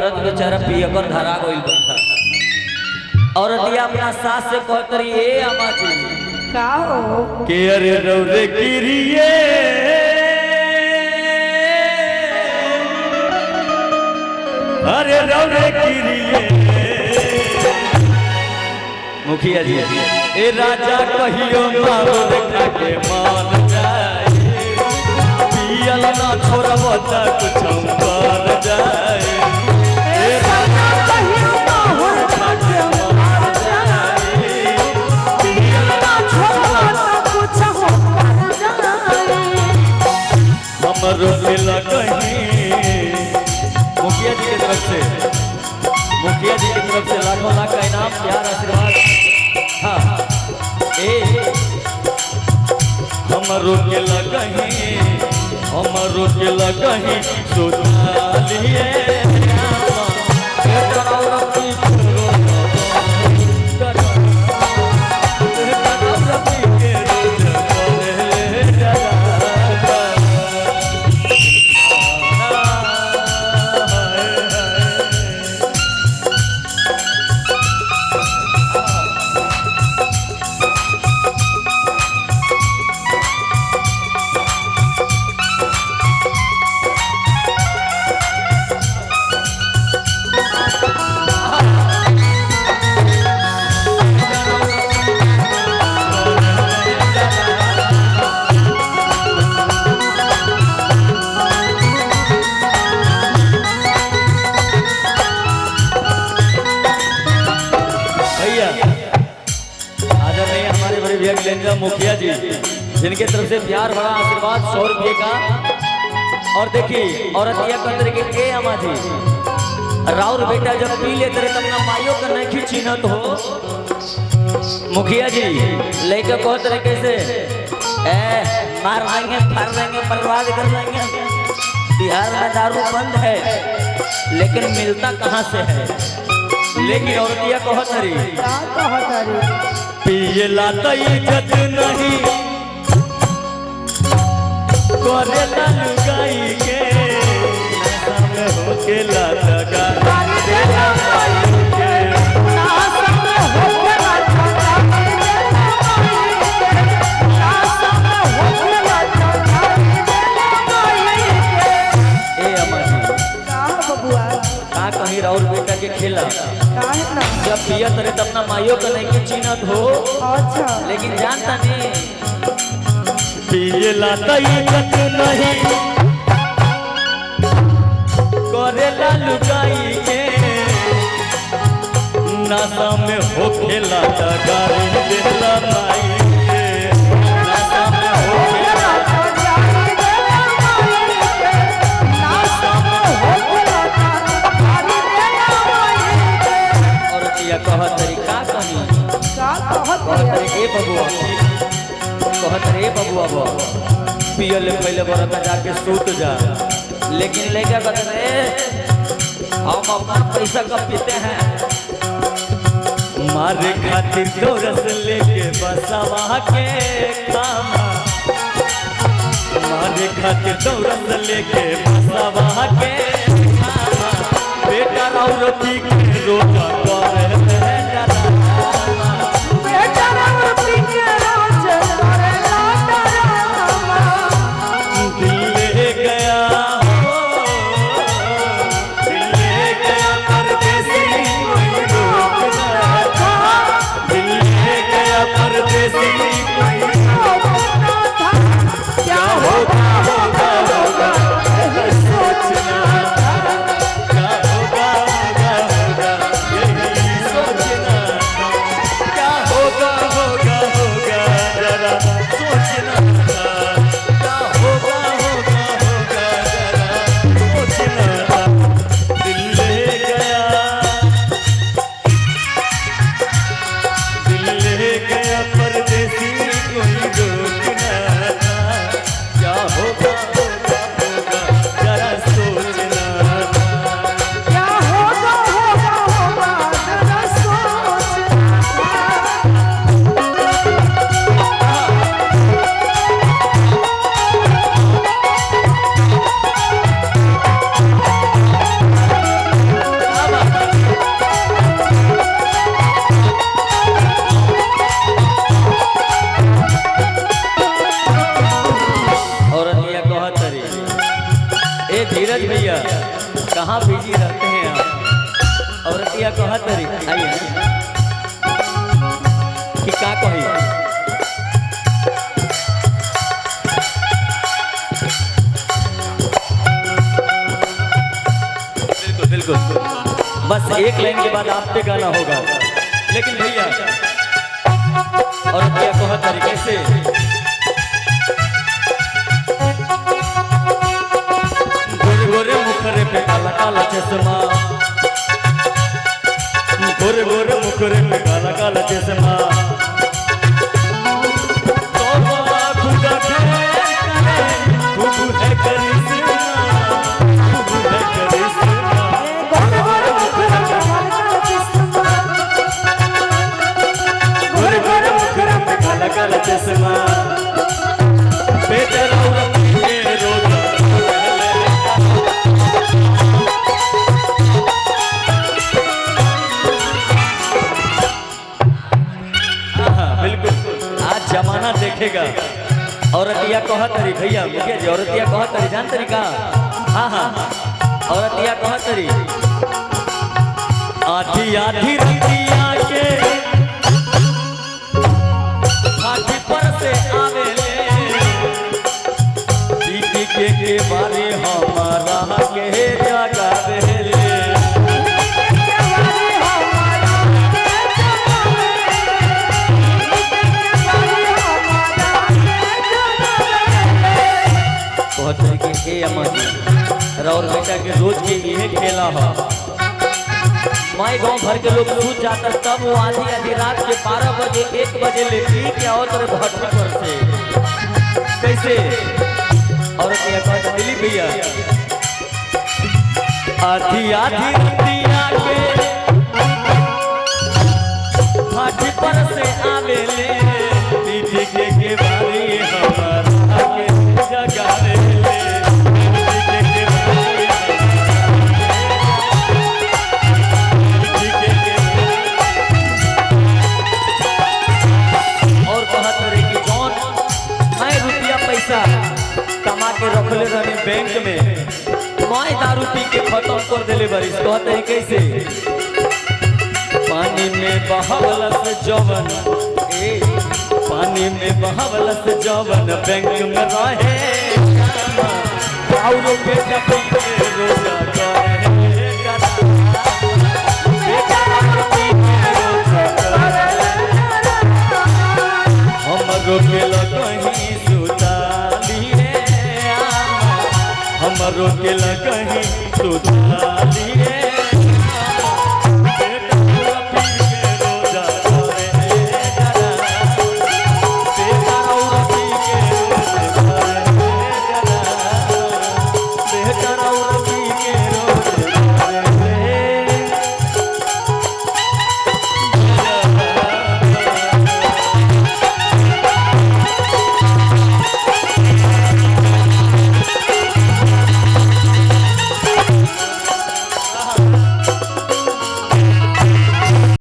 मर्द बेचारा पियकर धरा गइल बा। औरतिया अपना सास से कहत रही, ए अम्मा जी का हो के अरे रौरे किरिए अरे रौरे किरिए मुखिया जी ए राजा कहियो मारो देखा के मान जाए पियल ना छोड़ब त कुछ कर जाए ए राजा कहियो मारो खा के मार जाए पियल ना छोड़ब त कुछ कर जाए। हमरो दिल कहीं मुखिया जी की तरफ से, मुखिया जी की तरफ से लाखों लाख का इनाम, प्यार, आशीर्वाद। हाँ ए हमरो के लगही, हमरो के लगही सुतालिए मुखिया जी जिनके तरफ से प्यार भरा आशीर्वाद 100 रुपये का। और देखिए औरत यह कहते रहे कि ए अम्मा जी राउर बेटा जब पी लेते रहे तब ना माइयों का नहीं चिन्हत हो। मुखिया जी लेकर कहते रहे कैसे ए मार देंगे फाड़ देंगे बर्बाद कर देंगे, बिहार में दारू बंद है लेकिन मिलता कहाँ से है। लेकिन औरतिया कहत रही पियला त इज्जत नहीं करेला लुगाई के नशा में होकेला दगा देला माई के नशा में होकेला दगा देला माई के नशा में होकेला दगा देला माई के। ए अम्मा जी का बबुआ का कहीं राउर बेटा के खेला काहे ना जब पियत रहे तब ना माइयों का नहीं चिन्हत हो। अच्छा लेकिन जानता नहीं पियला त इज्जत नहीं करेला लुकाई के नशा में होखेला दगा देला माई के नशा में होखेला दगा देला माई के नशा में होखेला दगा देला माई के। औरतिया कहत रही का कहीं का कहत रही ए बबुआ कहत रे बबुआ बा पियल पहले बरका जाके सूत जा। लेकिन लेकर कहत रे हम अपना पैसा कब पीते हैं मारे खातिर दोरस लेके बसवा के खामा मारे खातिर दोरस लेके बसवा के खामा बेटा राउर पी के रोजा करे बेटा राउर पी के रोजा करे डरामा दिल ले गया हो दिल ले गया परदेसी कोई रोक ना था दिल ले गया परदेसी कोई रोक ना था क्या होगा होगा होगा यही सोचना था क्या होगा होगा होगा यही रहते हैं आप। औरतिया कहत रही आइए कि का कही बिल्कुल बिल्कुल, बस एक लाइन के बाद आप पे गाना होगा। लेकिन भैया औरतिया कहत रही कैसे, गोरे गोरे मुखरे पे काला काला चश्मा, गोरे गोरे मुखरे पे काला काला चश्मा, तौबा खुदा खैर करे, खूब है करिश्मा, खूब है करिश्मा, गोरे गोरे मुखरा पे काला काला चश्मा, गोरे गोरे मुखरे पे काला काला चश्मा, बेटा औरत के रोजा। बिल्कुल आज जमाना देखेगा। औरतिया कहत रही भैया मुखिया जी, औरतिया कहत रही जान तरीका, हाँ हाँ औरतिया कहत रही आधी आधी रतिया के हाथी पर से आवेले, पीटी के बारे हमारा के जगावेले, कहते कि हे अम्मा जी रौर बेटा के रोज के इहे खेला हो। माई गांव भर के लोग सूत जाता तब वो आधी आधी रात के 12 बजे 1 बजे ले पी के आओ तेरे भट्टी पर से कैसे। और कहते दिलीप भैया आधी आधी रतिया के भाटी पर से आवेले, पीटी के बारी हमारा के जगावेले, और कहत रहे कि जौन मैं रुपया पैसा कमा के रखले रहनी बैंक में, मैं दारू पी के खत्म कर देले बरिस। कहते हैं कैसे, पानी में बहवलस जवन, ए पानी में बहवलस जवन बैंक में रहे, और बेटा पी के रोजा करे, बेटा पी के रोजा करे, हमरो के लगही सुताली रे, हमरो के लगही सुताली।